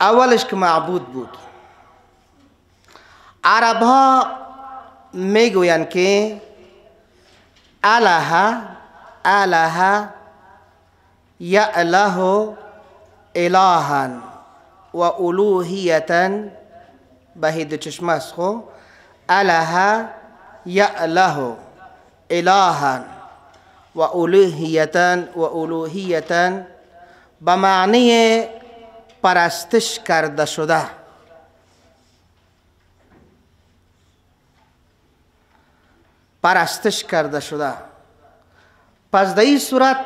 اولش که معبود بود. عرب ها میگویند که اله اله یأله الها و الوهیتا، به هید چشم است. خو اله یأله الها و الوهیتا و الوهیتا به معنی پرستش کرده شده. پرستش کرده شده. پس در این صورت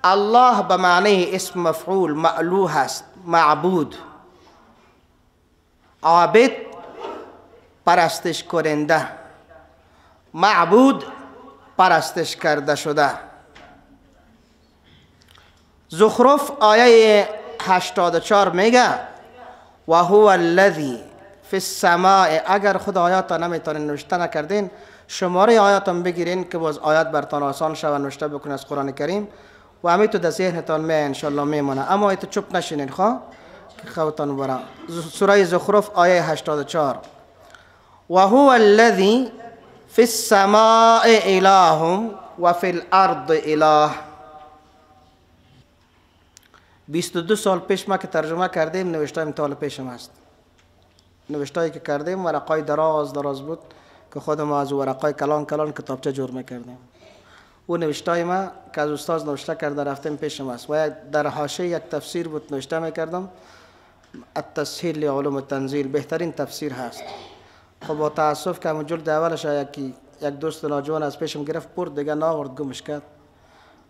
الله به معنی اسم مفعول مألوه است، معبود، عابد پرستش کننده، معبود پرستش کرده شده. زخرف آیه 84 میگه و هو الذی فی السماء. اگر خود آیات نمیتونین نوشته نکردین، شماره آیاتم بگیرین که باز آیات برتان آسان شود نوشته بکنین از قرآن کریم و همه تو در ذهنتان می انشالله میمانه. اما ایتو چپ نشینین خواه که خوتان برا. سوره زخرف آیه 84 و هو الذی فی السماء اله و فی الارض اله. 22 سال پیش ما که ترجمه کردیم نوشتایم تا پیشم هست. نوشتایی که کردیم ورقای دراز دراز بود که خود ما از ورقای کلان کلان کتابچه جور میکردیم. او نوشتای ما که از استاد نوشته کرده رفتیم پیشم است و در حاشیه یک تفسیر بود نوشته میکردم، التسهیل لعلوم التنزیل، بهترین تفسیر هست. خب با تاسف که همون جلد اولش یک دوست ناجوان از پیشم گرفت برد، دیگه ناورد، گمش کرد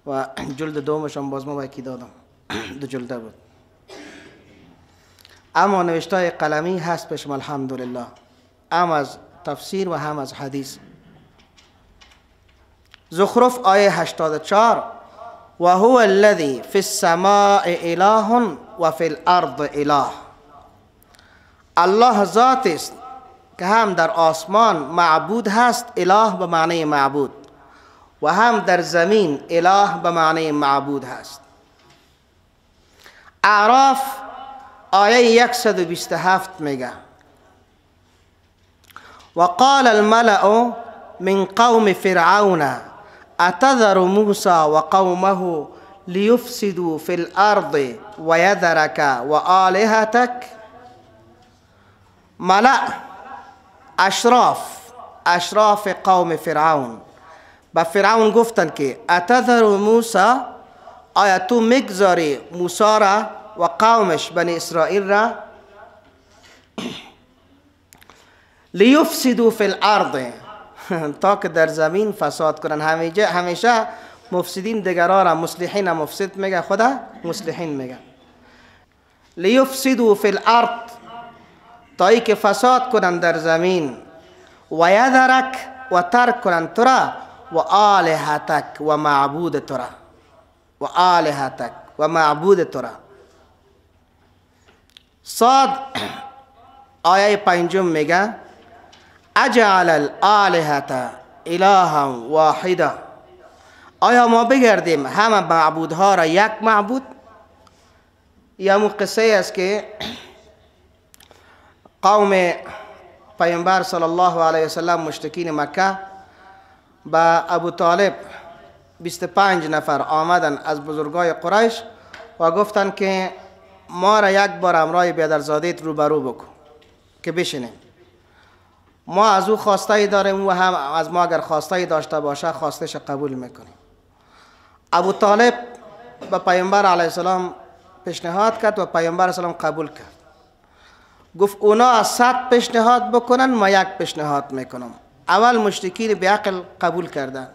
و جلد دومش هم باز ما به یکی دادم، دو جلده بود. اما نوشتای قلمی هست پیشم الحمدلله، هم از تفسیر و هم از حدیث. زخرف آیه 84 و هو الذی فی السماء اله و فی الارض اله. الله ذات است که هم در آسمان معبود هست، اله به معنی معبود، و هم در زمین اله به معنی معبود هست. اعراف آیه 127 میگه وقال الملأ من قوم فرعون أتذر موسى وقومه ليفسدوا في الأرض ويذرك وآلهتك. ملأ اشراف قوم فرعون به فرعون گفتند که اتذر موسی، آیا تو میگذاری موسی را و قومش بنی اسرائیل را لیفسدوا فی الارض، تا که در زمین فساد کنن. همیشه مفسدین دیگران را مصلحین مفسد میگه، خدا مصلحین میگه. لیفسدوا فی الارض، تا ای که فساد کنن در زمین، و یذرک و ترک کنن تو را، و آلهتک و معبود تو را، و آلهتک و معبود تو را. صاد آیه 5 میگه اجعل الالهة الها واحدا، آیا ما بگردیم همه معبودها را یک معبود؟ یا مو قصه است که قوم پیامبر صلی الله علیه وسلم مشرکین مکه با ابو طالب 25 نفر آمدن از بزرگای قریش و گفتن که ما را یک بار امرای بیادرزادیت روبرو بکن که بشینیم، ما از او خواسته داریم و هم از ما اگر خواسته داشته باشه خواستش قبول میکنیم. ابو طالب به پیامبر علیه السلام پیشنهاد کرد و پیامبر علیه السلام قبول کرد. گفت اونا از 100 پیشنهاد بکنن ما یک پیشنهاد میکنم. اول مشرکین به عقل قبول کردن،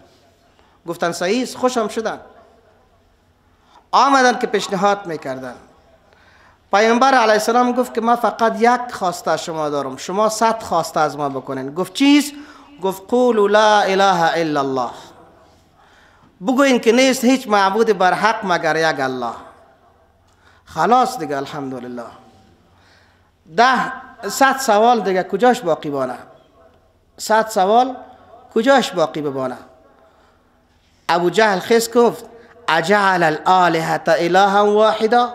گفتن صحیح است، خوشم شدن، آمدن که پیشنهاد میکردن. پیامبر علیه السلام گفت که ما فقط یک خواسته از شما دارم، شما 100 خواسته از ما بکنین. گفت چیز؟ گفت قولوا لا اله الا الله، بگوین که نیست هیچ معبود بر حق مگر یک الله. خلاص دیگه الحمدلله. 100 سوال دیگه کجاش باقی بانه؟ 100 سوال کجاش باقی ببانه؟ ابو جهل خیز گفت اجعل الالهة الها واحدا،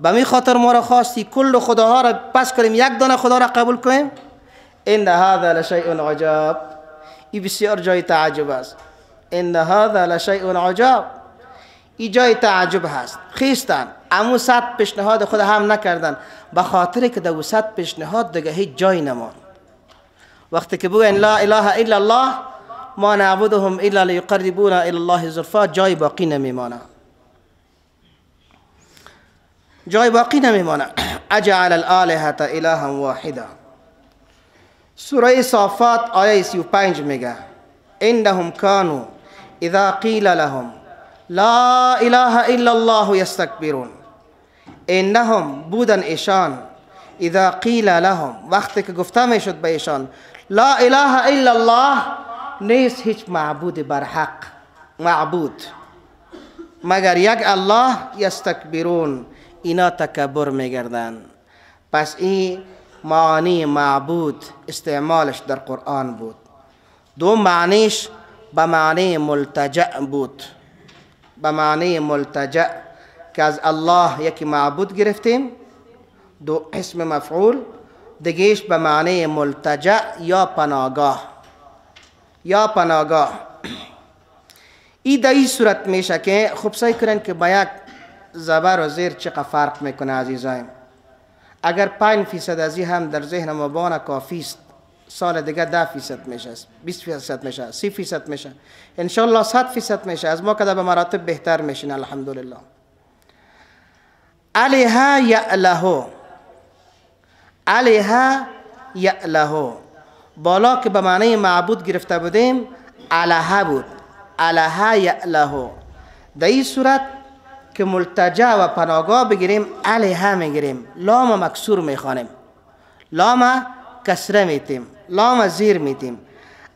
به می خاطر ما را خواستی کل خداها را پس کنیم، یک دانه خدا را قبول کنیم؟ ان هذا لشیء عجاب. این بسیار جای تعجب است. ان هذا لشیء عجاب، این جای تعجب هست. خیستن امو 100 پیشنهاد خود هم نکردن، به خاطر که دو 100 پیشنهاد دیگه هیچ جای نمان. وقتی که بگوین لا اله الا الله ما نعبدهم الا لیقربونا الی الله زلفا، جای باقی نمیمانه، جای باقی نمیمانه. اجعل الالهة الها واحدا. سوره صافات آیه 35 میگه انهم کانوا اذا قیل لهم لا اله الا الله یستکبرون. انهم بودن ایشان، اذا قیل لهم وقتی که گفته میشد به ایشان لا اله الا الله، نیست هیچ معبود برحق معبود مگر یک الله، یستکبرون اینا تکبر میگردن. پس این معانی معبود استعمالش در قرآن بود. دو معنیش به معنی ملتجأ بود، به معنی ملتجأ که از الله یکی معبود گرفتیم، دو اسم مفعول، دیگهش به معنی ملتجأ یا پناهگاه، یا پناهگاه. این در این صورت میشه که خب سعی کنن که با یک زبر و زیر چقدر فرق میکنه عزیزایم. اگر 5% از این هم در ذهن ما بانه کافی است، سال دیگه 10% میشه، 20% میشه، 30% میشه، انشالله 100% میشه. از ما که به مراتب بهتر میشین الحمدلله. علیها یعله، علیها یعله، بالا که به معنی معبود گرفته بودیم علیها بود، علیها یعله. در این صورت که ملتجا و پناهگاه بگیریم علیها میگیریم، لام مکسور میخوانیم، لام کسره میتیم، لام زیر میتیم.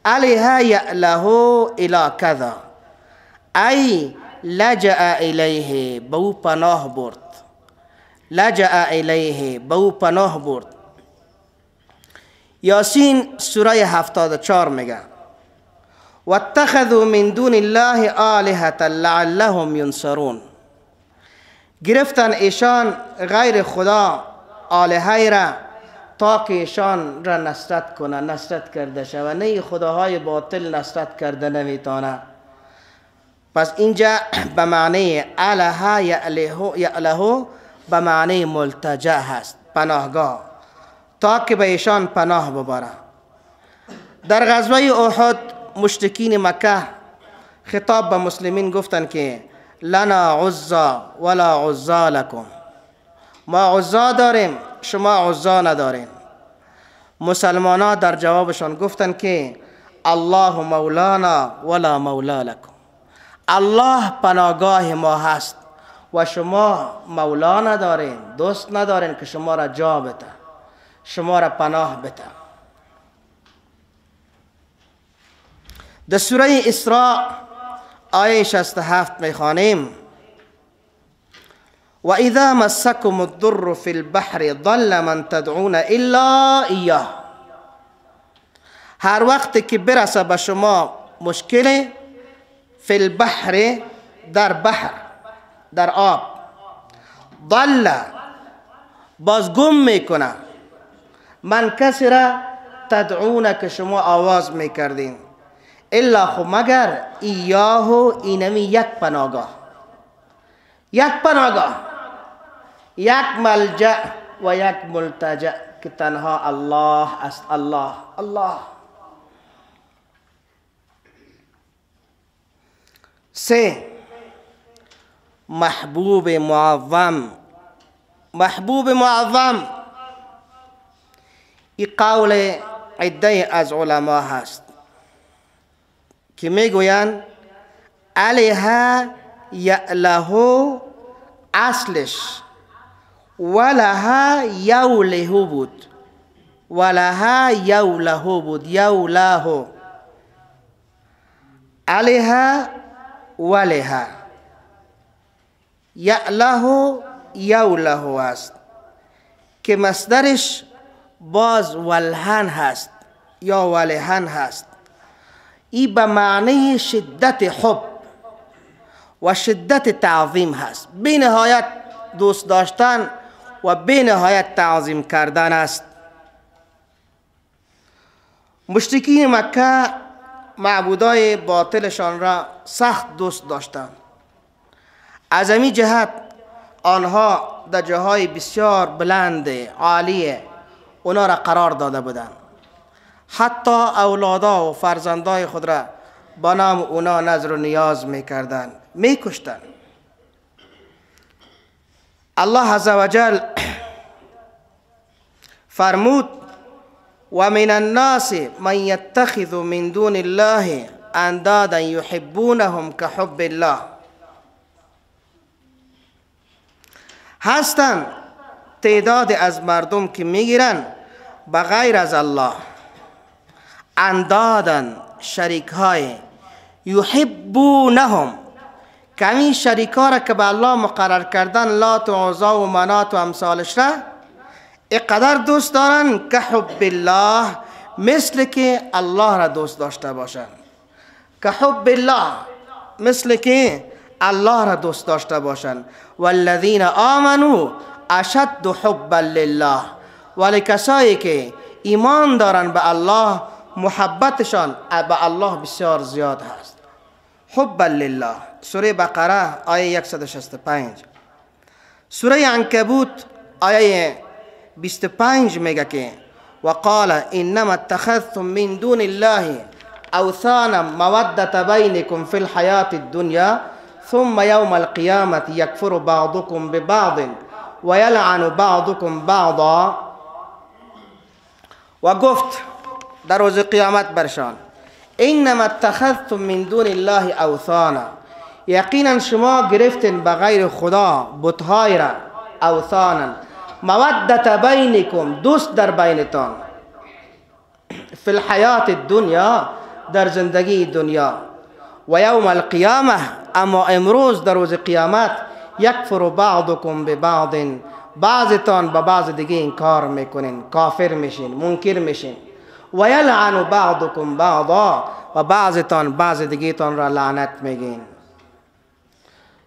علیها یعله الی کذا، ای لجأ الیه، به او پناه برد، لجأ الیه، به او پناه برد. یاسین سوره 74 میگه واتخذوا من دون الله آلهة لعلهم ینصرون. گرفتن ایشان غیر خدا آلهه را تا که ایشان را نصرت کنه، نصرت کرده شود. نه خداهای باطل نصرت کرده نمیتونه. پس اینجا به معنی اله یعله به معنی ملتجأ هست، پناهگاه، تا که به ایشان پناه ببره. در غزوه احد مشرکین مکه خطاب به مسلمین گفتند که لنا عزا ولا عزا لکم، ما عزا داریم شما عزا نداریم. مسلمان ها در جوابشان گفتند که الله مولانا ولا مولا لکم، الله پناهگاه ما هست و شما مولا ندارین، دوست ندارین که شما را جا بده، شما را پناه بده. در سوره اسراء آیه 67 میخوانیم و اذا مسکم الضر فی البحر ضل من تدعون الا ایاه. هر وقت که برسه به شما مشکل، فی البحر در بحر، در آب، ضل باز گم میکنه، من کسی را تدعون که شما آواز میکردین، الا خو مگر ایاه، اینمی یک پناهگاه، یک پناهگاه، یک ملجأ و یک ملتجأ که تنها الله است. الله الله. سه، محبوب معظم، محبوب معظم. این قول عده از علما هست که میگویند علیها یعله اصلش ولها یوله بود، ولها یوله بود، یوله، علیها ولها، یعله یوله است که مصدرش باز ولهن هست یا ولهن هست. ای به معنی شدت حب و شدت تعظیم هست، بی نهایت دوست داشتن و بی نهایت تعظیم کردن است. مشرکین مکه معبودای باطلشان را سخت دوست داشتند. از این جهت آنها در جاهای بسیار بلند عالی اونا را قرار داده بودند. حتی اولادا و فرزندای خود را با نام اونا نذر و نیاز میکردند، میکشتند. الله عزوجل فرمود و من الناس من یتخذ من دون الله اندادا یحبونهم كحب الله. هستند تعداد از مردم که میگیرن بغیر از الله اندادن، شریک های، یحبونهم، که این شریک ها را که به الله مقرر کردن، لات و عزا و منات و امثالش را اقدر دوست دارن که حب الله، مثل که الله را دوست داشته باشن. که حب الله، مثل که الله را دوست داشته باشن. والذین آمنوا اشد حبا لله، ولی کسایی که ایمان دارن به الله، محبتشان به الله بسیار زیاد هست. حبا لله، سوره بقره آیه 165. سوره عنکبوت آیه 25 میگه که وقال انما اتخذتم من دون الله اوثانا مودة بینکم فی الحیاة الدنیا ثم یوم القیامة یکفر بعضکم ببعض ویلعن بعضکم بعضا. و گفت در روز قیامت برشان انما اتخذتم من دون الله اوثانا، یقینا شما گرفتن بغیر خدا بتهای را، اوثانا مودت بینکم، دوست در بینتان، فی الحیات الدنیا، در زندگی دنیا، و یوم القیامه، اما امروز در روز قیامت، یکفر بعضکم ببعض، بعضتان به بعض دیگه انکار میکنین، کافر میشین، منکر میشین، و یلعن بعضکم بعضا، و بعضتان بعض دیگه تان را لعنت میگین.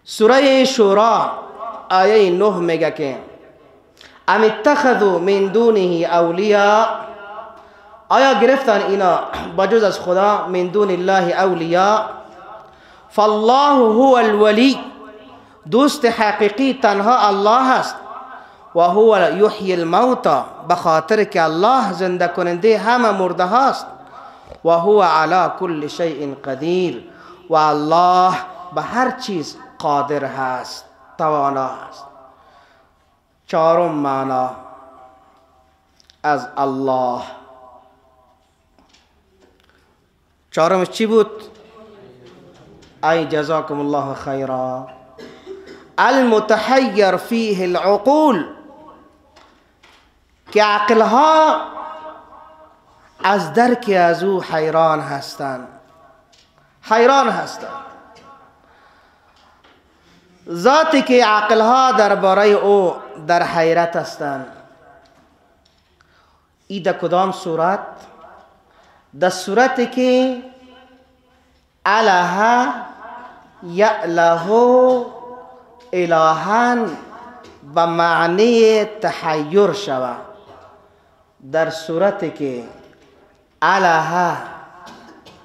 سوره شورا آیه 9 میگه که ام اتخذوا من دونه اولیا، آیا گرفتن اینا بجز از خدا من دون الله اولیا؟ فالله هو الولی، دوست حقیقی تنها الله است، و هو یحیی الموتی، بخاطر که الله زنده کننده همه مرده هاست، و هو علی کل شیء قدیر، و الله به هر چیز قادر هست، توانا هست. چهارم معنا از الله، چهارمش چی بود؟ ای جزاکم الله خیرا. المتحیر فیه العقول، که عقلها از درک از او حیران هستند، حیران هستند. ذاتی که عقلها درباره او در حیرت هستند. ای در کدام صورت؟ در صورتی که اله یأله الهن به معنی تحیر شود. در صورتی که اله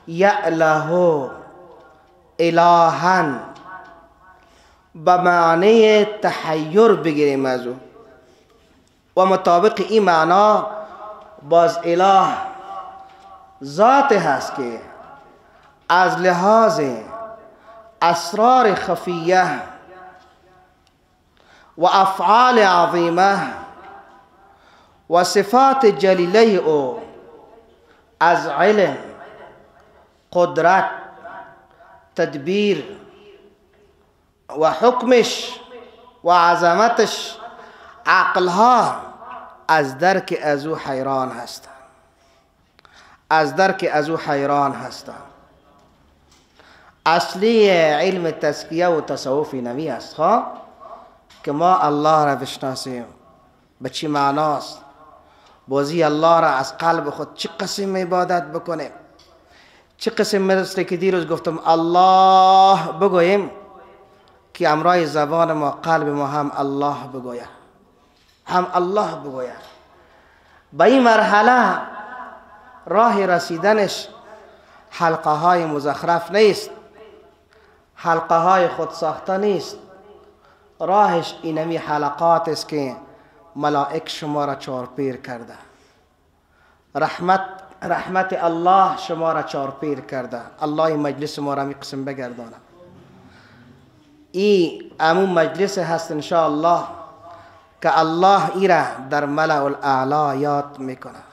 یأله الهن به معنی تحیر بگیریم از او، و مطابق این معنا باز اله ذات هست که از لحاظ اسرار خفیه و افعال عظیمه و صفات جلیله او از علم، قدرت، تدبیر و حکمش و عظمتش عقلها از درک از او حیران هستند، از درک از او حیران هستند. اصلی علم تزکیه و تصوف نوی است خواه که ما الله را بشناسیم به چی معناست، بازی الله را از قلب خود چه قسم عبادت بکنیم، چه قسم مثل که دیروز گفتم الله بگوییم، که امرای زبان ما، قلب ما هم الله بگوید، هم الله بگوید. به این مرحله راه رسیدنش حلقه های مزخرف نیست، حلقه های خود ساخته نیست. راهش اینمی حلقات است که ملائک شما را چارپیر کرده، رحمت الله شما را چارپیر کرده. الله مجلس ما را می قسم بگردانه. ای امون مجلس هست انشاءالله که الله ای را در ملأ الاعلی یاد میکنه.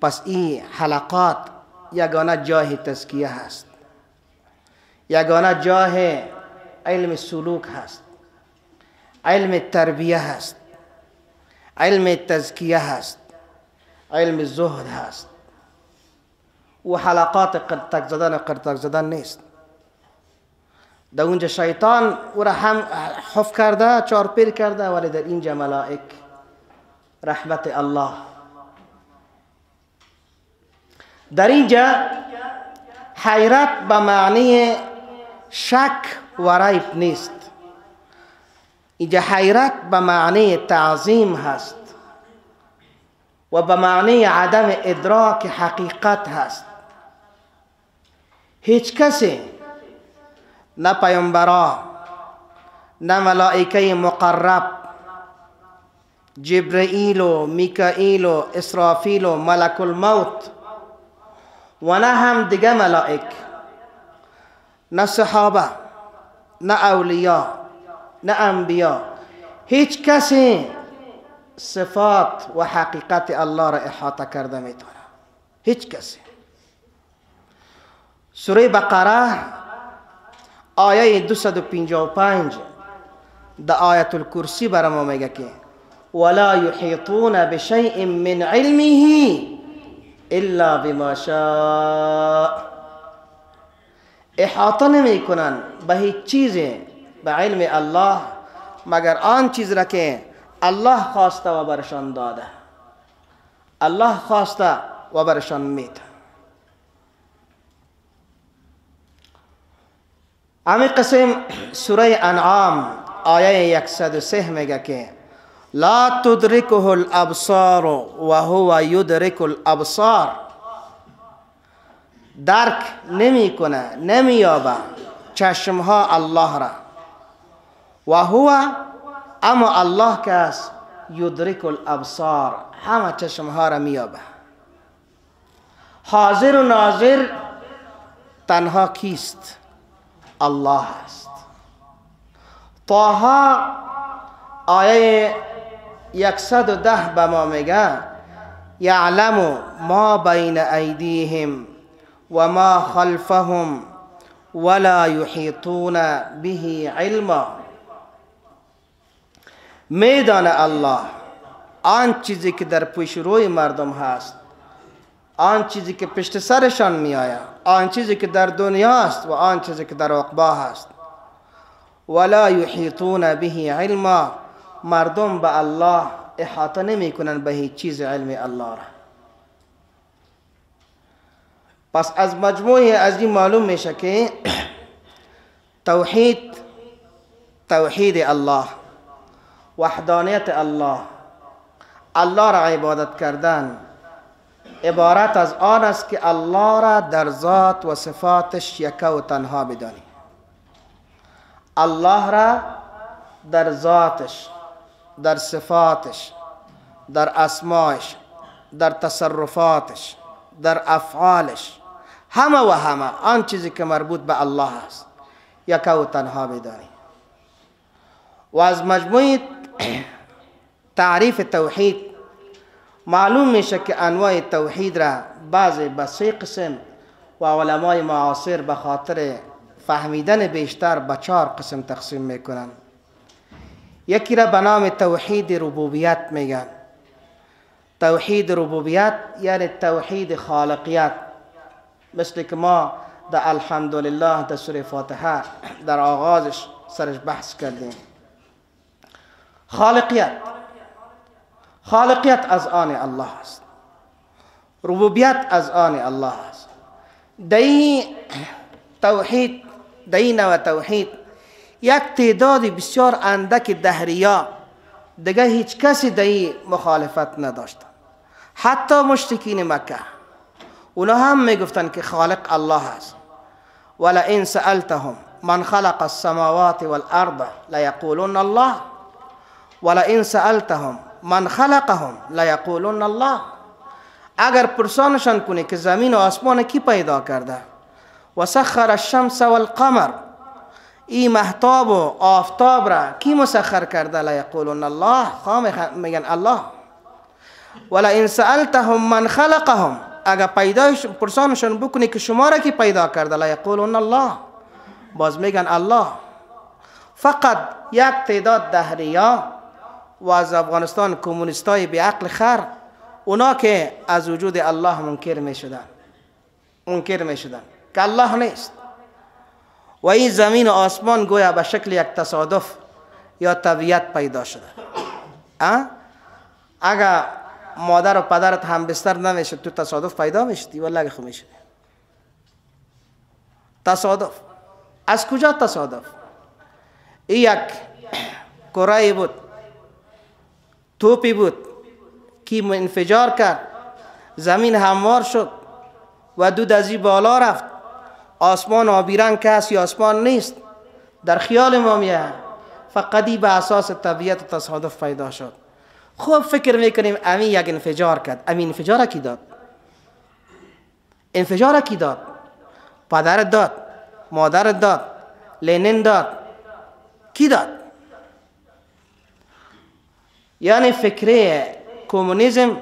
پس این حلقات یگانه جاه تزکیه هست، یگانه جاه علم سلوک هست، علم تربیه هست، علم تزکیه هست، علم زهد هست. و حلقات قرتک زدن قرتک زدن نیست. در اونجا شیطان او را هم حف کرده، چارپیر کرده، ولی در اینجا ملائک، رحمت الله. در اینجا حیرت به معنی شک و ریب نیست، اینجا حیرت به معنی تعظیم هست و به معنی عدم ادراک حقیقت هست. هیچ کسی، نه پیامبرا، نه ملائکه مقرب، جبرئیل و میکائیل و اسرافیل و ملک الموت و نه هم دیگه ملائک، نه صحابه، نه اولیا، نه انبیا، هیچ کسی صفات و حقیقت الله را احاطه کرده میتونه. هیچ کسی. سوره بقره آیه 255 در آیت الکرسی برای ما میگه که ولا یحیطون بشیء من علمه الا بما شاء. احاطه نمیکنن به هیچ چیزی به علم الله مگر آن چیز را که الله خواسته و برشان داده، الله خواسته و برشان میده. همین قسم سوره انعام آیه 103 میگه که لا تدرکه الابصار و هو یدرک الابصار. درک نمیکنه، نمییابه چشمها الله را، و هو، اما الله که است، یدرک الابصار، همه چشمها را مییابه. حاضر و ناظر تنها کیست؟ الله است. طه آیه 110 به ما میگه یعلم ما بین ایدیهم و ما خلفهم ولا یحیطون به علما. میدانه الله آن چیزی که در پیش روی مردم هست، آن چیزی که پشت سرشان میآید، آن چیزی که در دنیا است و آن چیزی که در عقبا هست. ولا یحیطون به علما. مردم به الله احاطه نمی کنند به هیچ چیز علم الله را. پس از مجموعه از این معلوم میشه که توحید، توحید الله، وحدانیت الله، الله را عبادت کردن عبارت از آن است که الله را در ذات و صفاتش یکه و تنها بدانی. الله را در ذاتش، در صفاتش، در اسمایش، در تصرفاتش، در افعالش، همه و همه آن چیزی که مربوط به الله است یکه و تنها بدانی. و از مجموع تعریف توحید معلوم میشه که انواع توحید را بعض به سه قسم و علمای معاصر به خاطر فهمیدن بیشتر به 4 قسم تقسیم میکنن. یکی را به نام توحید ربوبیت میگن. توحید ربوبیت یعنی توحید خالقیت، مثل که ما در الحمدلله در سوره فاتحه در آغازش سرش بحث کردیم. خالقیت، خالقیت از آن الله است، ربوبیت از آن الله است. در این توحید، در این نوع توحید یک تعداد بسیار اندک دهریا، دیگه هیچ کسی در این مخالفت نداشت. حتی مشرکین مکه اونا هم میگفتن که خالق الله است. ولئن سألتهم من خلق السماوات والارض لیقولن الله ولئن سألتهم من خلقهم لیقولن الله. اگر پرسانشان کنی که زمین و آسمان کی پیدا کرده، و سخر الشمس والقمر، این مهتاب و آفتاب را کی مسخر کرده، لیقولن الله، خواه میگن الله. ولئن سألتهم من خلقهم، اگر پیدایش پرسانشان بکنی که شما را کی پیدا کرده، لیقولن الله، باز میگن الله. فقط یک تعداد دهریا و از افغانستان کمونیستای بی عقل خر، اونا که از وجود الله منکر میشدن، منکر میشدن که الله نیست و این زمین و آسمان گویا به شکل یک تصادف یا طبیعت پیدا شده. اگر مادر و پدرت هم بستر نمیشد تو تصادف پیدا میشدی؟ والله خو میشدی. تصادف از کجا تصادف؟ این یک کره بود، توپی بود که انفجار کرد، زمین هموار شد و دود از این بالا رفت، آسمان آبی رنگ هست یا آسمان نیست در خیال ما میه، فقط به اساس طبیعت تصادف پیدا شد. خوب فکر میکنیم امین یک انفجار کرد، امین انفجار کی داد؟ انفجار کی داد؟ پدرت داد، مادرت داد، لنین داد، کی داد؟ یعنی فکره کمونیسم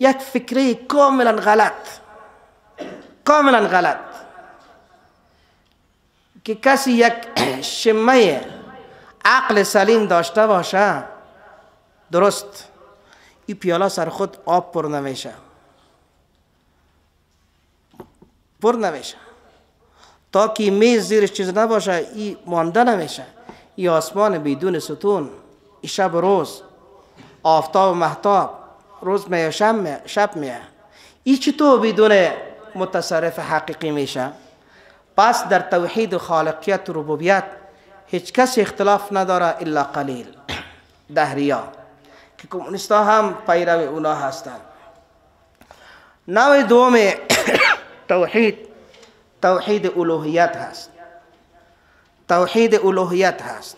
یک فکره کاملا غلط، کاملا غلط که کسی یک شمه عقل سلیم داشته باشه، درست این پیاله سر خود آب پر نمیشه، پر نمیشه تا که میز زیرش چیز نباشه، این مانده نمیشه. این آسمان بدون ستون، این شب روز، آفتاب و مهتاب، روز میه شب میه، این چطور بدون متصرف حقیقی میشه؟ پس در توحید خالقیت و ربوبیت هیچ کسی اختلاف نداره الا قلیل دهریا که کمونیست ها هم پیرو اونا هستند. نوع دوم توحید، توحید الوهیت هست. توحید الوهیت هست.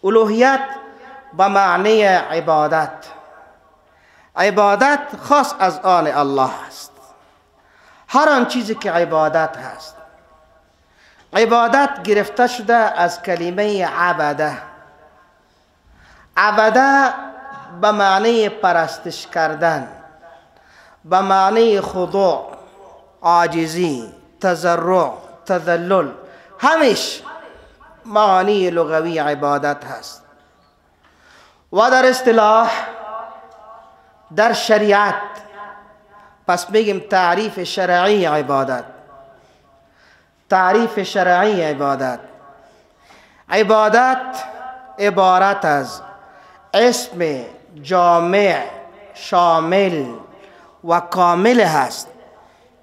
الوهیت به معنی عبادت، عبادت خاص از آن الله است. هر آن چیزی که عبادت هست، عبادت گرفته شده از کلمه عبده. عبده به معنی پرستش کردن، به معنی خضوع، عاجزی، تضرع، تذلل، همیش معانی لغوی عبادت هست. و در اصطلاح در شریعت پس میگیم تعریف شرعی عبادت. تعریف شرعی عبادت، عبادت عبارت از اسم جامع، شامل و کامل هست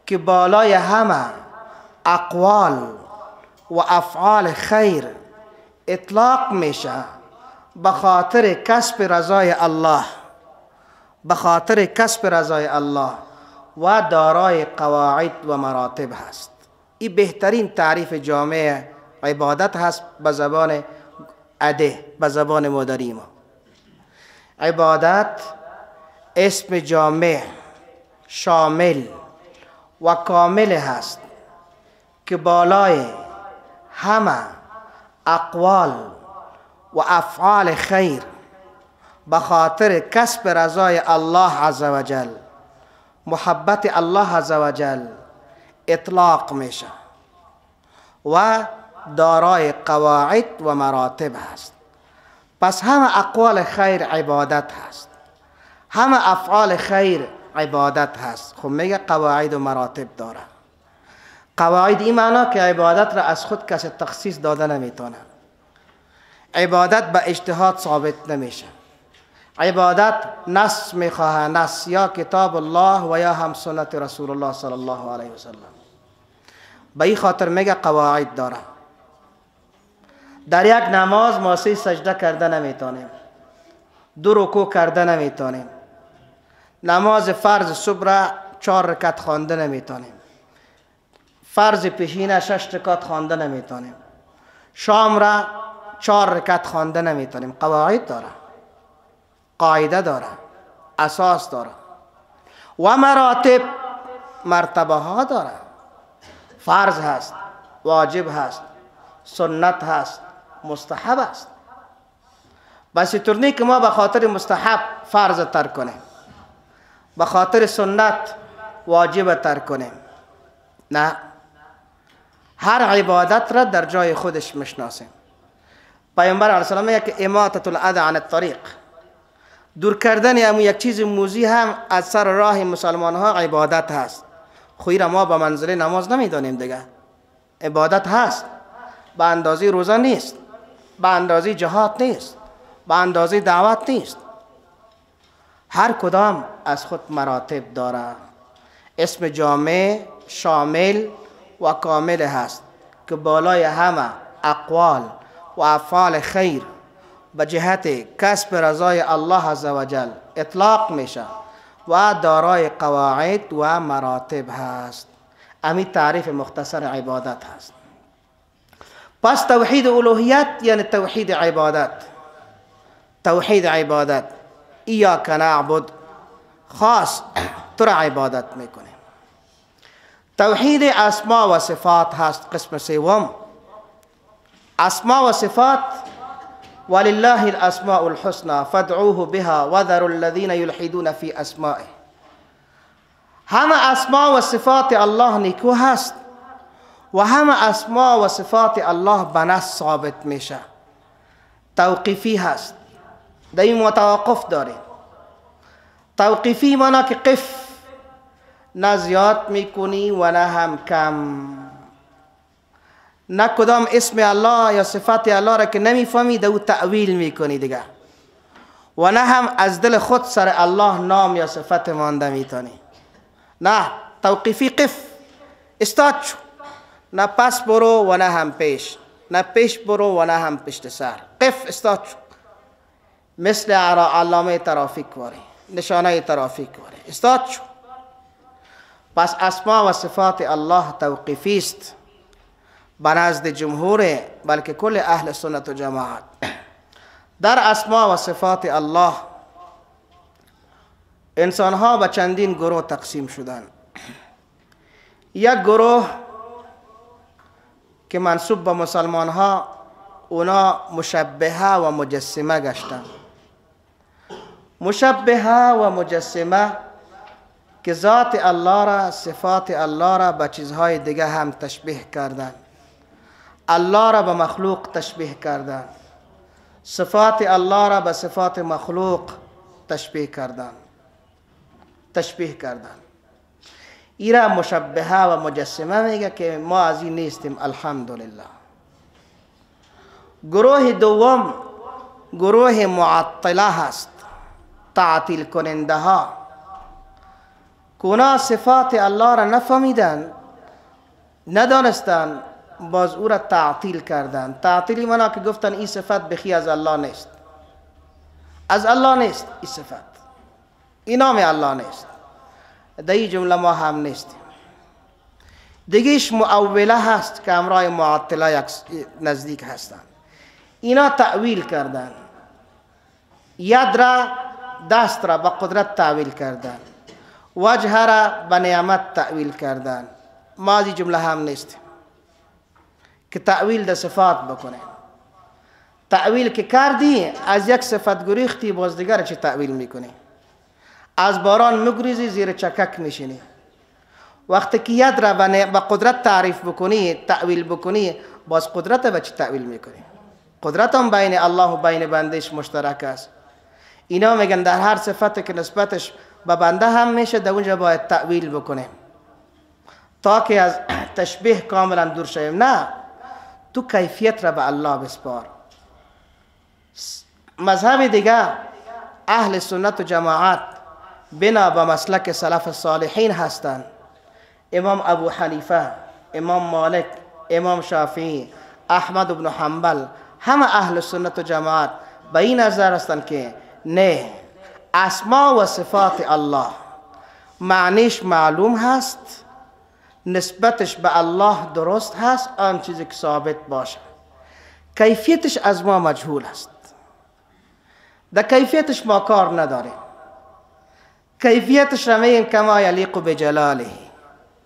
که بالای همه اقوال و افعال خیر اطلاق میشه به خاطر کسب رضای الله، به خاطر کسب رضای الله و دارای قواعد و مراتب هست. این بهترین تعریف جامع عبادت هست به زبان اده، به زبان مادری ما. عبادت اسم جامع، شامل و کامل هست که بالای همه اقوال و افعال خیر به خاطر کسب رضای الله عزوجل، محبت الله عزوجل اطلاق میشه و دارای قواعد و مراتب هست. پس همه اقوال خیر عبادت هست، همه افعال خیر عبادت هست. خب میگه قواعد و مراتب داره. قواعد این معنا که عبادت را از خود کسی تخصیص داده نمیتونه. عبادت به اجتهاد ثابت نمیشه. عبادت نص میخواه، نص یا کتاب الله و یا هم سنت رسول الله صلی الله علیه وسلم. به این خاطر میگه قواعد داره. در یک نماز ما 3 سجده کرده نمیتونیم، 2 رکوع کرده نمیتونیم، نماز فرض صبح را 4 رکعت خوانده نمیتونیم، فرض پیشینه 6 رکعت خوانده نمیتونیم، شام را 4 رکعت خوانده نمیتونیم. قواعد داره، قاعده داره، اساس داره و مراتب، مرتبه ها داره. فرض هست، واجب هست، سنت هست، مستحب است. بس اینطور نیست که ما به خاطر مستحب فرض ترک کنیم، به خاطر سنت واجب ترک کنیم. نه، هر عبادت را در جای خودش میشناسیم. پیامبر علیه السلام میگه که اماطة الاذی عن الطریق، دور کردن همون یک چیز موذی هم از سر راه مسلمان ها عبادت هست. خو را ما به منزله نماز نمیدانیم دیگه. عبادت هست، به اندازه روزه نیست، به اندازه جهاد نیست، به اندازه دعوت نیست. هر کدام از خود مراتب داره. اسم جامع، شامل و کامل هست که بالای همه اقوال و افعال خیر به جهت کسب رضای الله عزوجل اطلاق میشه و دارای قواعد و مراتب هست. امی تعریف مختصر عبادت هست. پس توحید الوهیت یعنی توحید عبادت. توحید عبادت، ایاک نعبد، خاص تو را عبادت میکنه. توحید اسما و صفات هست قسم سوم. اسما و صفات، ولله الاسماء الحسنى فادعوه بها وذروا الذين يلحدون في اسمائه. همه اسما و صفات الله نیکو هست و همه اسما و صفات الله به نص ثابت میشه، توقیفی هست. در این متوقف داریم. توقیفی مانا که قف، نه زیاد میکنی و نه هم کم، نه کدام اسم الله یا صفت الله را که نمیفهمی در او تأویل میکنی دیگه، و نه هم از دل خود سر الله نام یا صفت مانده میتونی. نه، توقیفی قف، استاد شو، نه پس برو و نه هم پیش، نه پیش برو و نه هم پشت سر، قف، استاد شو. مثل علامه ترافیک واری، نشانه ترافیک واری، استاد شو. پس اسما و صفات الله توقیفی است بنزد جمهور، بلکه کل اهل سنت و جماعت. در اسما و صفات الله انسان ها به چندین گروه تقسیم شدند. یک گروه که منسوب به مسلمان ها، اونا مشبهه و مجسمه گشتند. مشبهه و مجسمه که ذات الله را، صفات الله را به چیزهای دیگه هم تشبیه کردند، الله را به مخلوق تشبیه کردند، صفات الله را به صفات مخلوق تشبیه کردند، تشبیه کردند. ایرا مشبهه و مجسمه میگه که ما از این نیستیم، الحمدلله. گروه دوم گروه معطله هست، تعطیل کننده ها، که صفات الله را نفهمیدن، ندانستن، باز او را تعطیل کردن. تعطیلی مانا که گفتن این صفت بخی از الله نیست، از الله نیست این صفت، این نام الله نیست. در این جمله ما هم نیستیم. دیگهش مؤوله هست که امرای معطله نزدیک هستند. اینا تأویل کردن، ید را، دست را به قدرت تأویل کردن، وجه را به نعمت تأویل کردن. ما از این جمله هم نیستیم که تأویل در صفات بکنه. تأویل که کردی از یک صفت گریختی، باز دیگر چه تأویل میکنی؟ از باران میگریزی، زیر چکک میشینی. وقتی که ید را به قدرت تعریف بکنی، تأویل بکنی، باز قدرت به چه تأویل میکنی؟ قدرت هم بین الله و بین بندش مشترک است. اینا میگن در هر صفت که نسبتش به بنده هم میشه، در اونجا باید تأویل بکنیم تا که از تشبیه کاملا دور شویم. نه، تو کیفیت را به الله بسپار. مذهب دیگه اهل سنت و جماعت بنا به مسلک سلف صالحین هستند. امام ابو حنیفه، امام مالک، امام شافعی، احمد بن حنبل، همه اهل سنت و جماعت به این نظر هستند که نه، اسما و صفات الله معنیش معلوم هست، نسبتش به الله درست هست، آن چیزی که ثابت باشه، کیفیتش از ما مجهول است، در کیفیتش ما کار نداریم. کیفیتش را میگیم کما یلیق بجلاله،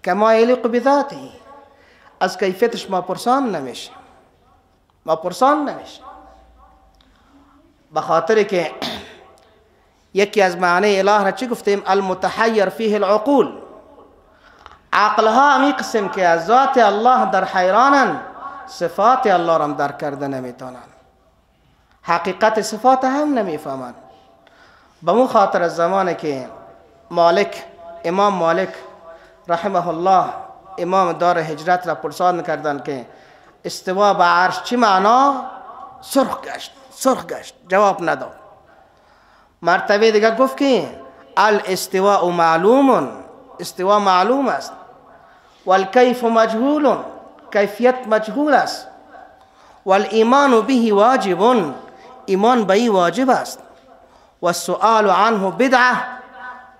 کما یلیق بذاته. از کیفیتش ما پرسان نمیشیم، ما پرسان نمیشیم، به خاطر که یکی از معنی اله را چی گفتیم؟ المتحیر فیه العقول. عقلها همی قسم که از ذات الله در حیرانن، صفات الله را هم درک کرده نمیتونن، حقیقت صفات هم نمیفهمن. به مو خاطر از زمانی که مالک، امام مالک رحمه الله، امام دار هجرت را پرسان کردن که استوا به عرش چی معنا، سرخ گشت، سرخ گشت، جواب نداد. مرتبه دیگه گفت که الاستواء معلوم، استوا معلوم است، والکیف مجهول، کیفیت مجهول است، والایمان به واجب، ایمان به این واجب است، و سؤال عنه بدعه،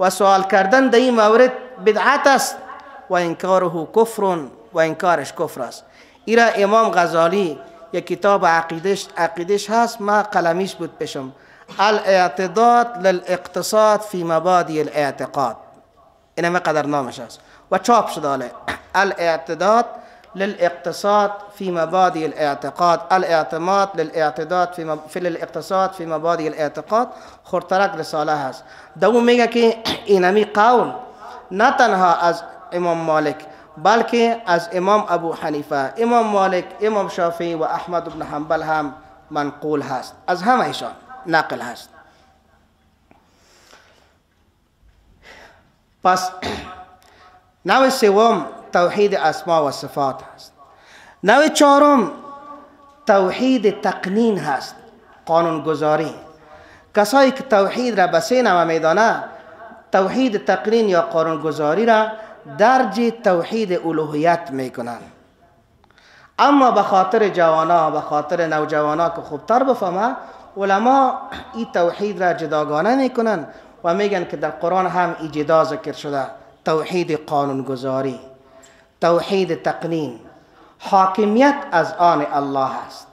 و سوال کردن در این مورد بدعت است، و انکاره کفر، و انکارش کفر است. ایرا امام غزالی یک کتاب عقیدش هست، ما قلمیش بود پشم، الاعتداد للاقتصاد فی مبادی الاعتقاد، اینم قدر نامش است و چاپ شده حاله. الاعتداد للاقتصاد فی مبادی الاعتقاد، الاعتماد للاعتداد فی للاقتصاد فی مبادی الاعتقاد، خردترک رساله هست. دوم میگه که اینمی قول نه تنها از امام مالک بلکه از امام ابو حنیفه، امام مالک، امام شافعی و احمد بن حنبل هم منقول هست، از همه ایشان نقل هست. پس نوع سوم توحید اسما و صفات هست. نوع چهارم توحید تقنین هست، قانونگذاری. کسایی که توحید را به سه نوع میدانه، توحید تقنین یا قانونگذاری را درج توحید الوهیت میکنن. اما به خاطر جوانا، به خاطر نوجوانا که خوبتر بفهمه، علما این توحید را جداگانه میکنن و میگن که در قرآن هم ای جدا ذکر شده، توحید قانونگذاری، توحید تقنین، حاکمیت از آن الله است.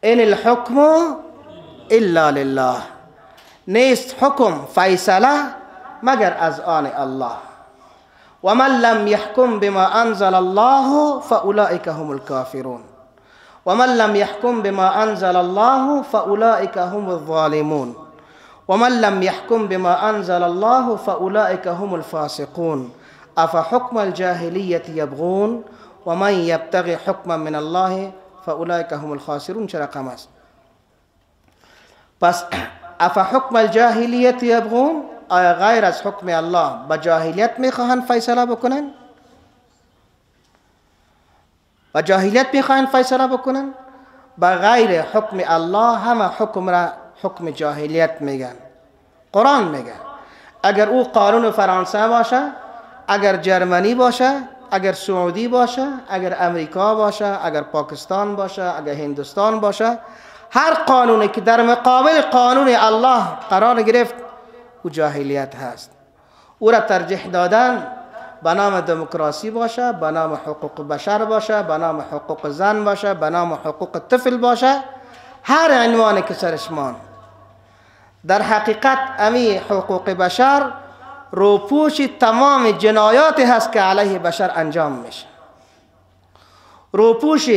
ان الحکم الا لله، نیست حکم فیصله مگر از آن الله. و من لم يحكم بما انزل الله فاولئک هم الكافرون و من لم يحكم بما انزل الله فاولئک هم الظالمون و من لم يحكم بما انزل الله فاولئک هم الفاسقون افحكم الجاهلیة یبغون و من یبتغی حکما من الله فاولئک هم الخاسرون. چه رقم است؟ پس افحکم الجاهلیة یبغون، آیا غیر از حکم الله با جاهلیت میخواهند فیصله بکنن؟ با جاهلیت میخواهند فیصله بکنن؟ با غیر حکم الله همه حکم را حکم جاهلیت میگن. قرآن میگه اگر او قانون فرانسه باشه، اگر جرمنی باشه، اگر سعودی باشه، اگر امریکا باشه، اگر پاکستان باشه، اگر هندوستان باشه، هر قانونی که در مقابل قانون الله قرار گرفت او جاهلیت هست. او را ترجیح دادن به نام دموکراسی باشه، به نام حقوق بشر باشه، به نام حقوق زن باشه، به نام حقوق طفل باشه، هر عنوانی که سرش مان، در حقیقت امی حقوق بشر روپوش تمام جنایاتی هست که علیه بشر انجام میشه. روپوش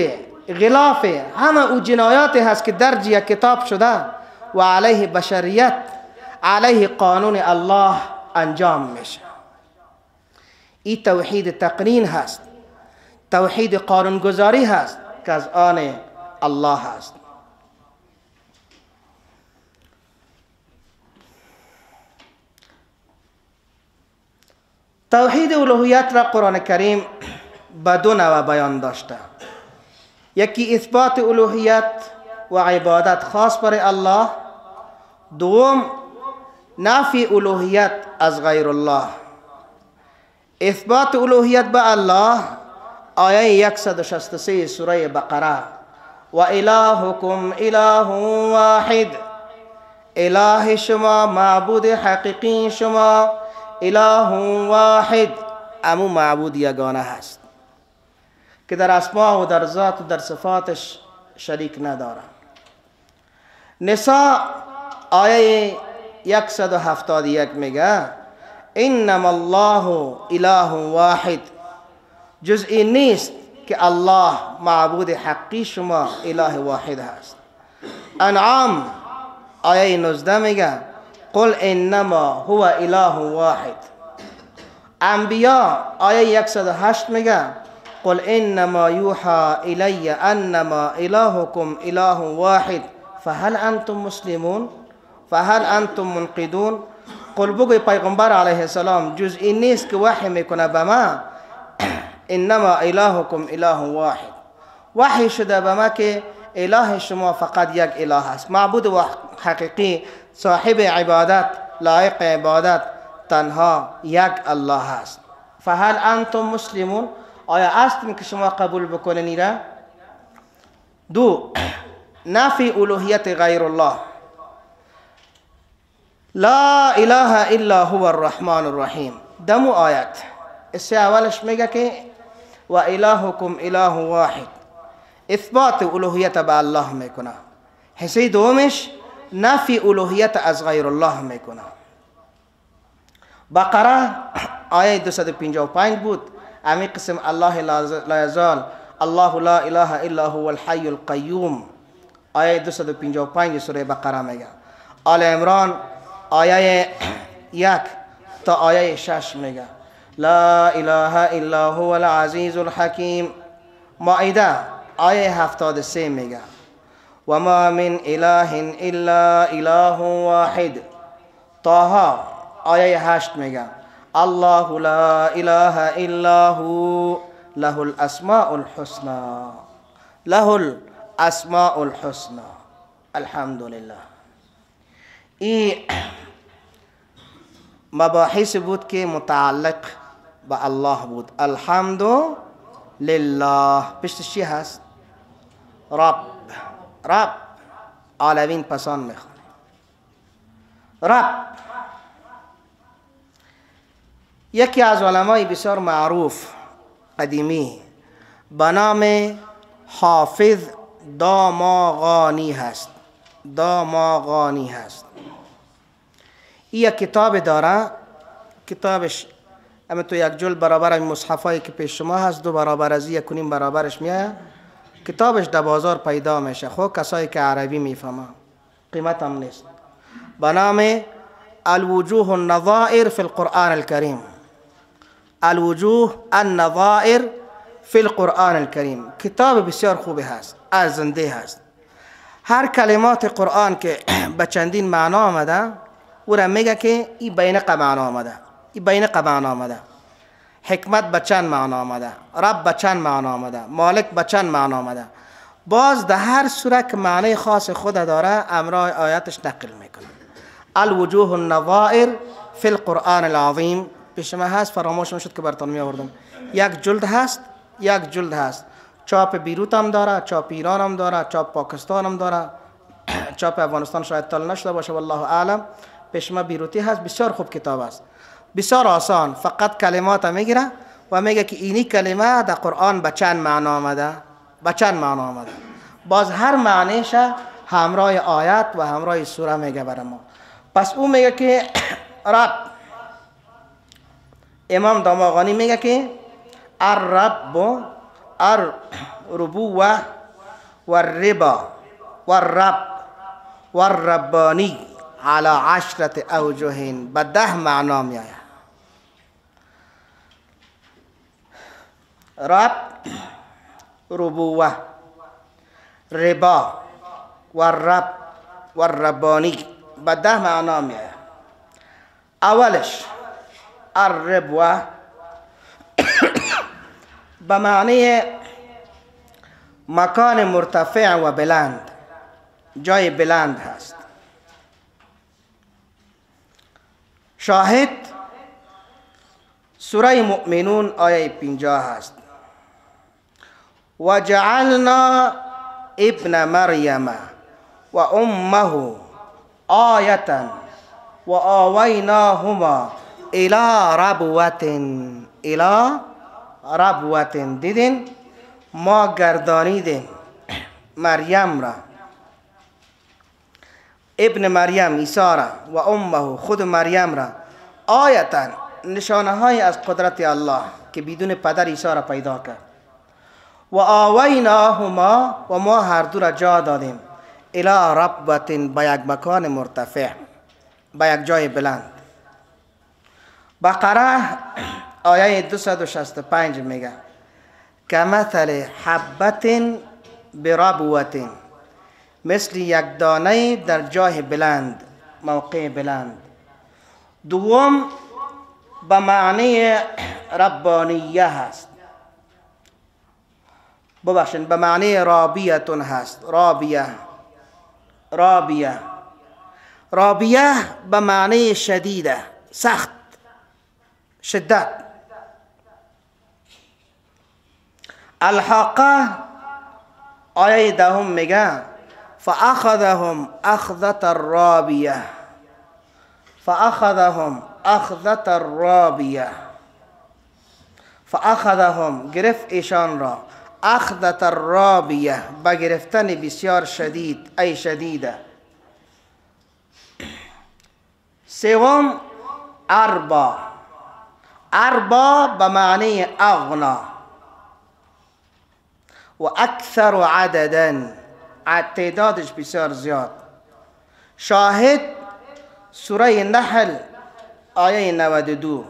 غلاف همه او جنایاتی هست که درج یک کتاب شده و علیه بشریت، علیه قانون الله انجام میشه. این توحید تقنین هست، توحید قانونگذاری هست که از آن الله هست. توحید الوهیت را قرآن کریم به دو نوع بیان داشته. یکی اثبات الوهیت و عبادت خاص برای الله، دوم نفی الوهیت از غیر الله. اثبات الوهیت به الله آیه 163 سوره بقره، و الهکم اله واحد، اله شما، معبود حقیقی شما اله واحد، امو معبود یگانه هست که در اسماء و در ذات و در صفاتش شریک نداره. نساء آیه 171 میگه انما الله اله واحد، جز این نیست که الله معبود حقی شما اله واحد هست. انعام آیه 19 میگه قل انما هو اله واحد. انبیاء آیه 108 میگه قل انما یوحى الی انما الهکم اله واحد فهل انتم مسلمون فهل انتم منقدون. قل بگوی پیغمبر علیه السلام جز این نیست که وحی میکنه به ما، انما الهکم اله واحد، وحی شده به ما که اله شما فقط یک اله است، معبود و حقیقی، صاحب عبادت، لایق عبادت تنها یک الله است. فهل انتم مسلمون، آیا هستیم که شما قبول بکنین را؟ دو، نفی الوهیت غیر الله، لا اله الا هو الرحمن الرحیم. دمو آیت سه اولش میگه که و الهکم اله واحد، اثبات الوهیت به الله میکنه. حصه دومش نفی الوهیت از غیر الله میکنه. بقره آیه 255 بود، امی قسم الله لا یزال الله لا اله الا هو الحی القیوم، آیه 255 سوره بقره میگه. آل عمران آیه 1 تا آیه 6 میگه لا اله الا هو العزیز الحکیم. مائده آیه 73 میگه و ما من اله الا اله واحد. طه آیه 8 میگه الله لا اله الا هو له الاسماء الحسنى، له الاسماء الحسنى. الحمدلله. این مباحث بود که متعلق به الله بود. الحمد لله پشتش چی هست؟ رب، رب عالمین پسان میخوانه. رب یکی از علمای بسیار معروف قدیمی به نام حافظ داماغانی هست، داماغانی هست. این یک کتاب داره، کتابش اما تو یک جلد برابر این مصحفایی که پیش شما هست، 2 برابر از 1.5 برابرش میایه. کتابش در بازار پیدا میشه، خب کسایی که عربی میفهمن، قیمت هم نیست. به نام الوجوه النظائر فی القرآن الکریم، الوجوه النظائر فی القرآن الکریم. کتاب بسیار خوبی هست، ارزنده هست. هر کلمات قرآن که به چندین معنا آمده او را میگه که این بین معنا آمده، این بین معنا آمده، حکمت به چند معنا آمده، رب به چند معنا آمده، مالک به چند معنا آمده. باز در هر سوره که معنی خاص خود داره امرای آیاتش نقل میکنه. الوجوه النظائر فی القرآن العظیم پیش ما هست، فراموش نشد که براتون می آوردم. یک جلد هست، یک جلد هست. چاپ بیروت هم داره، چاپ ایران هم داره، چاپ پاکستان هم داره، چاپ افغانستان شاید تال نشده باشه والله اعلم. پیش ما بیروتی هست، بسیار خوب کتاب است، بسیار آسان، فقط کلمات میگیره و میگه که اینی کلمه در قرآن به چند معنا آمده، به چند معنا آمده. باز هر معنیش همراه آیت و همراه سوره میگه برای ما. پس او میگه که رب، امام داماغانی میگه که الرب الربوه والربا والرب والربانی على 10 اوجه، به 10 معنا میآید. رب، ربوه، ربا والرب والربانی به 10 معنا میآید. اولش الربوه به معنی مکان مرتفع و بلند، جای بلند هست. شاهد سوره مؤمنون آیه 50 هست. و جعلنا ابن مریم و امه آیة و آویناهما الی ربوة، الی ربوة. دیدین ما گردانیدیم مریم را، ابن مریم عیسی را، و امه خود مریم را، آیتا نشانه های از قدرت الله که بدون پدر عیسی را پیدا کرد. و آویناهما و ما هر دو را جا دادیم، الی ربوة به یک مکان مرتفع، به یک جای بلند. بقره آیه 265 میگه کمثل حبت بربوة، مثل یک دانه در جای بلند، موقع بلند. دوم به معنی ربانیه هست، ببخشید به معنی رابیتون هست. رابیه، رابیه، رابیه به معنی شدیده، سخت، شدت. الحاقه آیه 10 میگه فأخذهم أخذة الرابية، فأخذهم أخذة الرابية، فأخذهم گرفت ایشان را، أخذة الرابية با گرفتن بسیار شدید، ای شدیده. سوم اربا، اربا به معنی اغنا و اکثر عددا، تعدادش بسیار زیاد. شاهد سوره نحل آیه 92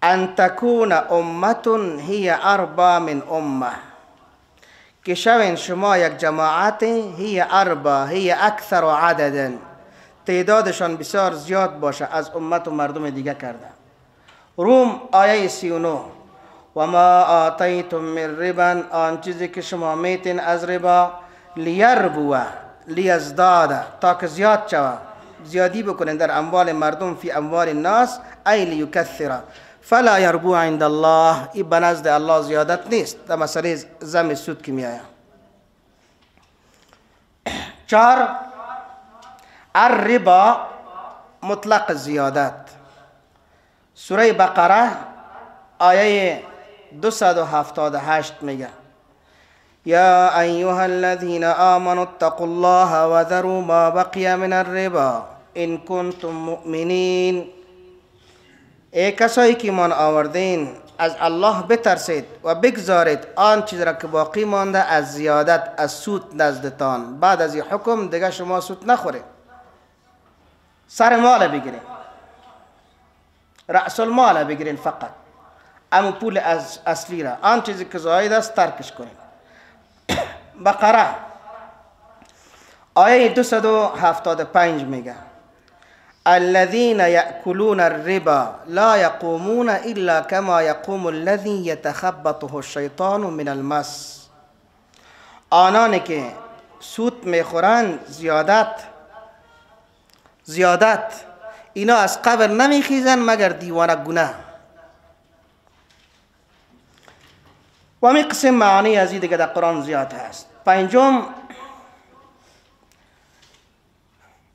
ان تکون امة هی اربا من امه، که شوین شما یک جماعت، هی اربا هی اکثر عددا، تعدادشان بسیار زیاد باشه از امت و مردم دیگه کرده. روم آیه 39 و ما آتیتم من ربا، آن چیزی که شما میتین از ربا، لیربوه لیزداد، تا که زیاد شوه، زیادی بکنین در اموال مردم، فی اموال الناس ای لیکثر، فلا یربو عند الله، ای بنزد الله زیادت نیست. در مسئله زم سود که میآید. 4 الربا مطلق زیادت. سوره بقره آیه 278 میگه یا ایها الذین آمنوا اتقوا الله وذروا ما بقی من الربا ان کنتم مؤمنین. ای کسایی که ایمان آوردین از الله بترسید و بگذارید آن چیز را که باقی مانده از زیادت، از سود نزدتان. بعد از این حکم دیگه شما سود نخورید، سر مال بگیرید، رأس المال بگیرین فقط، اما پول از اصلی را، آن چیزی که زاید است ترکش کنید. بقره آیه 275 میگه الذين يأكلون الربا لا يقومون إلا كما يقوم الذي يتخبطه الشیطان من المس. آنان که سود میخورند زیادت، زیادت، اینا از قبر نمیخیزن مگر دیوانه گونه. و می قسم معانی از این دیگه در قرآن زیاد هست. پنجم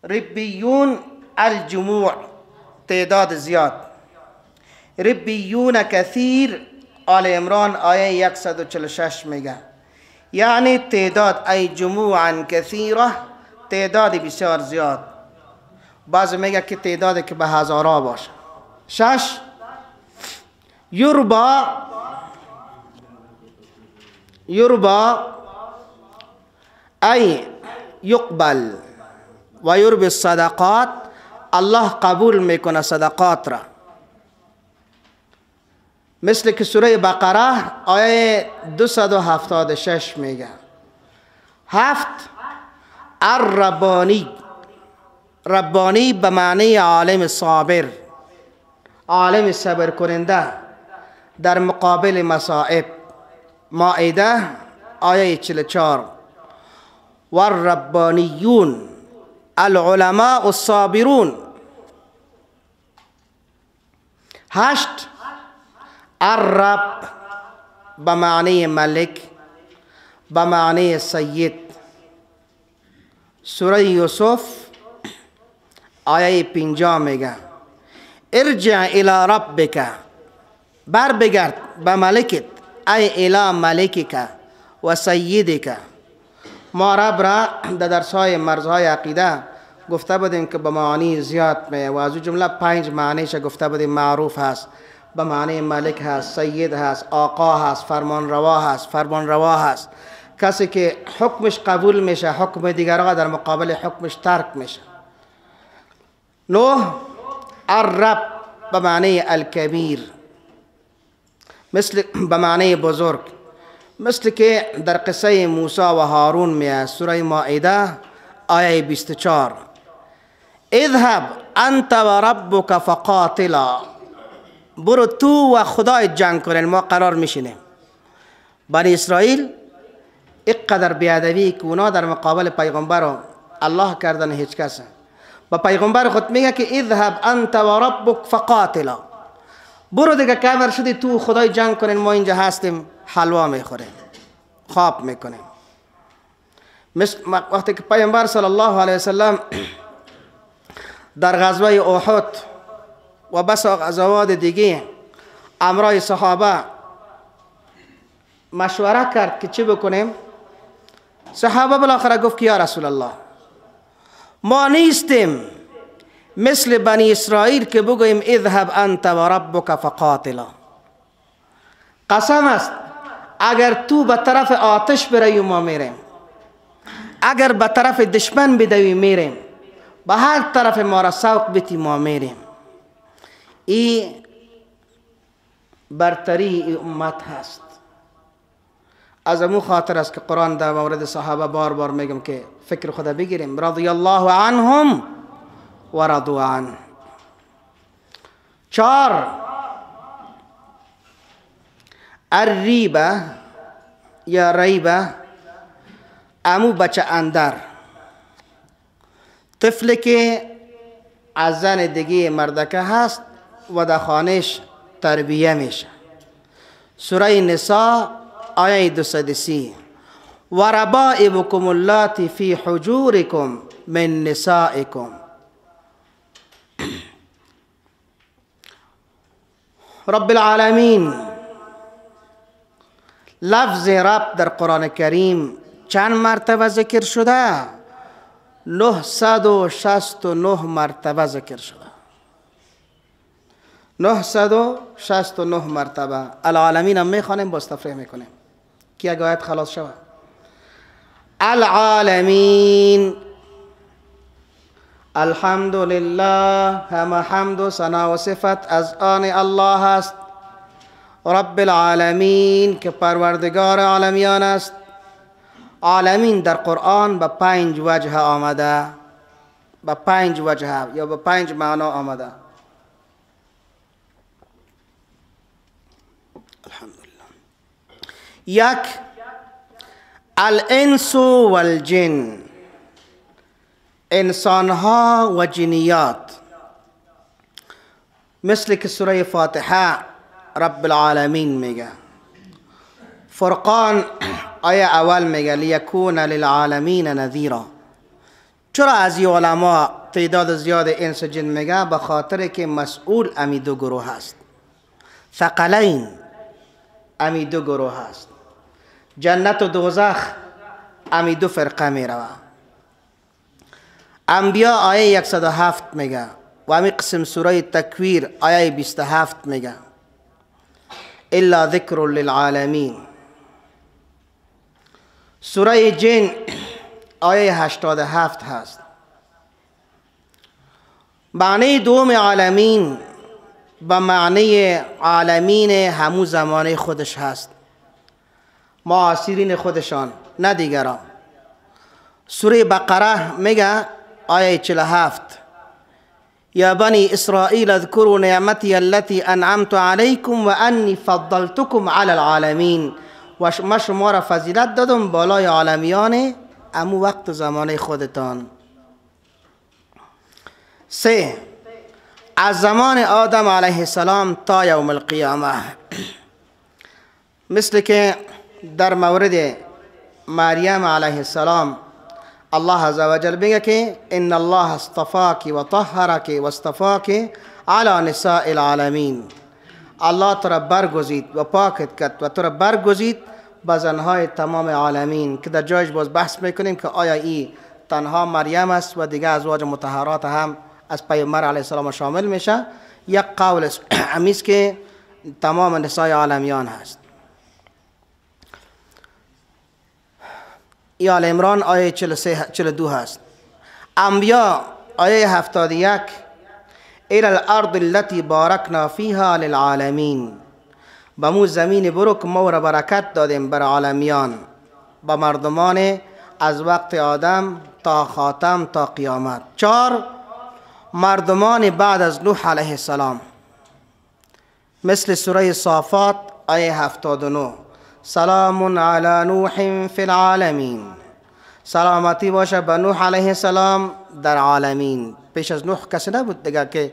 ربیون الجموع، تعداد زیاد. ربیون کثیر، آل عمران آیه 146 میگه یعنی تعداد، ای جموعا کثیره، تعداد بسیار زیاد. بعض میگه که تعداد که به هزارها باشه. 6 یربا، یربا ای یقبل و یربی الصدقات، الله قبول میکنه صدقات را. مثل که سوره بقره آیه 276 میگه. 7 الربانی، ربانی به معنی عالم صابر، عالم صبر کننده در مقابل مصائب. مائده آیه 44 والربانیون العلماء الصابرون. 8 الرب به معنی ملک، به معنی سید. سوره یوسف آیه 50 میگه ارجع الی ربک، بر بگرد به ملکت، ای الی ملکک و سیدک. ما رب را در درسهای مرزهای عقیده گفته بودیم که به معانی زیاد میه و از جمله 5 معنیش گفته بودیم معروف هست. به معنی ملک هست، سید هست، آقا هست، فرمانروا هست، فرمانروا هست، کسی که حکمش قبول میشه، حکم دیگرها در مقابل حکمش ترک میشه. 9 الرب به معنی الکبیر، مثل به معنی بزرگ، مثل که در قصه موسی و هارون میه، سوره مائده آیه 24 اذهب انت و ربک فقاتلا، برو تو و خدای جنگ کنین، ما قرار میشینیم. بنی اسرائیل اینقدر بیادبی که اونا در مقابل پیغمبر الله کردن هیچ کس، با پیغمبر خود میگه که اذهب انت و ربک فقاتلا، برو دیگه کافر شدی تو خدای جنگ کنین، ما اینجا هستیم حلوا میخوریم خواب میکنیم. مثل وقتی که پیغمبر صلی الله علیه وسلم در غزوه احد و بس غزوات دیگه امرای صحابه مشوره کرد که چی بکنیم، صحابه بالاخره گفت که یا رسول الله ما نیستیم مثل بنی اسرائیل که بگوییم اذهب انت و ربک فقاتلا. قسم است اگر تو به طرف آتش بروی ما میریم، اگر به طرف دشمن بدوی میریم، به هر طرف ما را سوق بتی ما میریم. ای برتری ای امت هست. از امو خاطر است که قرآن در مورد صحابه بار بار میگم که فکر خدا بگیریم، رضی الله عنهم و رضوا عنه. 4 الریبه یا ریبه، امو بچه اندر، طفل که از زن دیگه مردکه هست و در خانهش تربیه میشه. سوره نساء آیه 230 و ربائبکم اللاتی فی حجورکم من نسائکم. رب العالمین، لفظ رب در قرآن کریم چند مرتبه ذکر شده؟ 969 مرتبه ذکر شده، 969 مرتبه. العالمین هم میخوانیم باز تفریح میکنیم که یک آیت خلاص شود. العالمین، الحمدلله، همه حمد و ثنا و صفت از آن الله است، رب العالمین که پروردگار عالمیان است. عالمین در قرآن به 5 وجه آمده، به 5 وجه یا به 5 معنا آمده. الحمدلله. 1 الانس والجن، انسانها و جنیات، مثل که سوره فاتحه رب العالمین میگه. فرقان آیه اول میگه لیکون للعالمین نذیرا. چرا از این علما تعداد زیاد انس و جن میگه؟ به خاطر که مسئول امی دو گروه هست، ثقلین امی دو گروه هست، جنت و دوزخ امی دو فرقه میروه. انبیا آیه 107 میگه و امی قسم سوره تکویر آیه 27 میگه الا ذکر للعالمین. سوره جن آیه 87 هست. معنی دوم عالمین به معنی عالمین همو زمانه خودش هست، معاصرین خودشان نه دیگران. سوره بقره میگه آیه 47 یا بنی اسرائیل اذکروا نعمتی التي انعمت علیکم و انی فضلتکم علی العالمین. و ما شما را فضیلت دادم بالای عالمیان امو وقت زمانه خودتان. 3 از زمان آدم علیه السلام تا یوم القیامه، مثل که در مورد مریم علیه السلام الله عزوجل میگه که ان الله اصطفاک و طهرک و اصطفاک علی نساء العالمین. الله تو را برگزید و پاکت کرد و تو را برگزید به زنهای تمام عالمین، که در جایش باز بحث میکنیم که آیا ای تنها مریم است و دیگه ازواج مطهرات هم از پیامبر علیه السلام شامل میشه. یک قول همیست که تمام نسای عالمیان هست. ای آل عمران آیه 42 هست. انبیا آیه 71 الى الارض التي بارکنا فیها للعالمین. به مو زمین برو که ما را برکت دادیم بر عالمیان، به مردمان از وقت آدم تا خاتم تا قیامت. 4 مردمان بعد از نوح علیه السلام، مثل سوره صافات آیه 79 سلام علی نوح فی العالمین. سلامتی باشه به نوح علیه السلام در عالمین. پیش از نوح کسی نبود دیگه که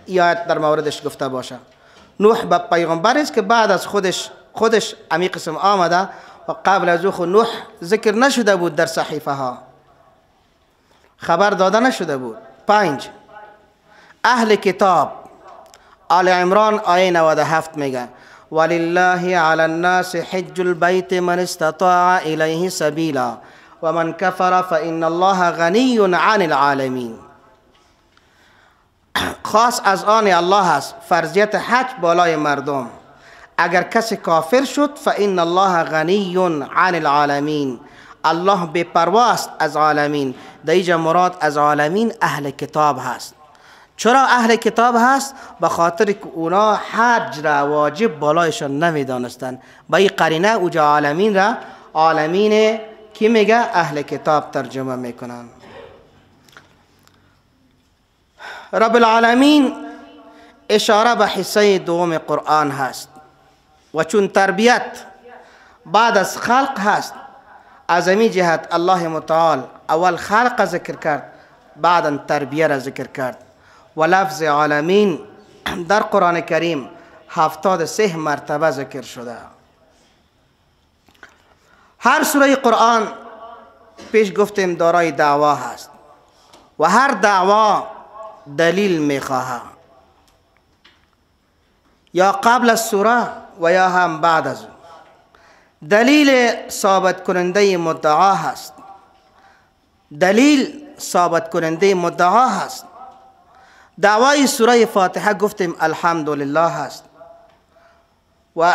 آیت در موردش گفته باشه. نوح به پیغمبر است که بعد از خودش امی قسم آمده و قبل از او نوح ذکر نشده بود در صحیفه ها، خبر داده نشده بود. 5 اهل کتاب، آل عمران آیه 97 میگه ولله علی الناس حج البیت من استطاع الیه سبیلا ومن کفر فان الله غنی عن العالمین. خاص از آن الله است فرضیت حج بالای مردم. اگر کسی کافر شد فان الله غنی عن العالمین، الله بی پرواست از عالمین. در اینجا مراد از عالمین اهل کتاب هست. چرا اهل کتاب هست؟ به خاطر که اونا حج را واجب بالایشان نمیدانستند. با این قرینه اوجا عالمین را عالمین کی میگه؟ اهل کتاب ترجمه میکنن. رب العالمین اشاره به حصه دوم قرآن هست و چون تربیت بعد از خلق هست، از این جهت الله متعال اول خلق ذکر کرد، بعدا تربیه را ذکر کرد. و لفظ عالمین در قرآن کریم 73 مرتبه ذکر شده. هر سوره قرآن پیش گفتیم دارای دعوا هست و هر دعوا دلیل میخواهد، یا قبل از سوره و یا هم بعد از او. دلیل ثابت کننده مدعا هست، دلیل ثابت کننده مدعا هست. دعوای سوره فاتحه گفتیم الحمدلله هست و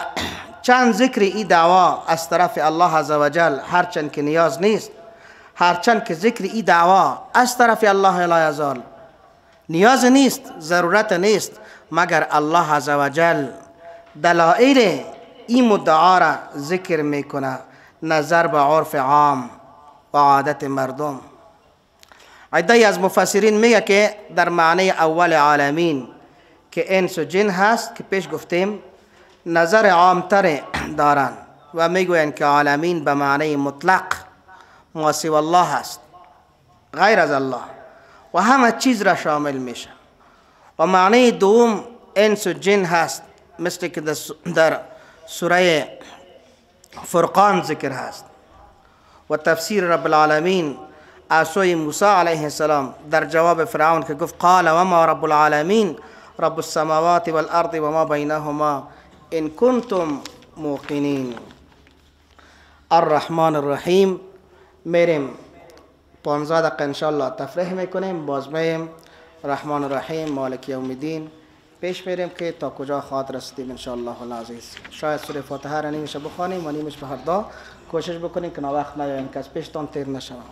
چند ذکر این دعوا از طرف الله عزوجل، هرچند که نیاز نیست، هرچند که ذکر این دعوا از طرف الله لا یزال نیاز نیست، ضرورت نیست، مگر الله عزوجل دلائل این مدعا را ذکر میکنه نظر به عرف عام و عادت مردم. عده‌ای از مفسرین میگه که در معنی اول عالمین که انس و جن هست که پیش گفتیم نظر عامتر دارن و میگویند که عالمین به معنی مطلق ما سوی الله هست، غیر از الله، و همه چیز را شامل میشه. و معنی دوم انس و جن هست، مثل که در سوره فرقان ذکر هست. و تفسیر رب العالمین از سوی موسی علیه السلام در جواب فرعون که گفت قال و ما رب العالمین رب السماوات والارض و ما بینهما ان کنتم موقنین. الرحمن الرحیم. میریم 15 دقیقه انشالله تفریح میکنیم، باز میم رحمان الرحیم مالک یوم الدین پیش میریم که تا کجا خواهد رسیدیم انشالله العزیز. شاید سوره فاتحه را نیمش بخوانیم و نیمش به هر دو کوشش بکنیم که ناوقت نیاییم که از پیشتان تیر نشوم.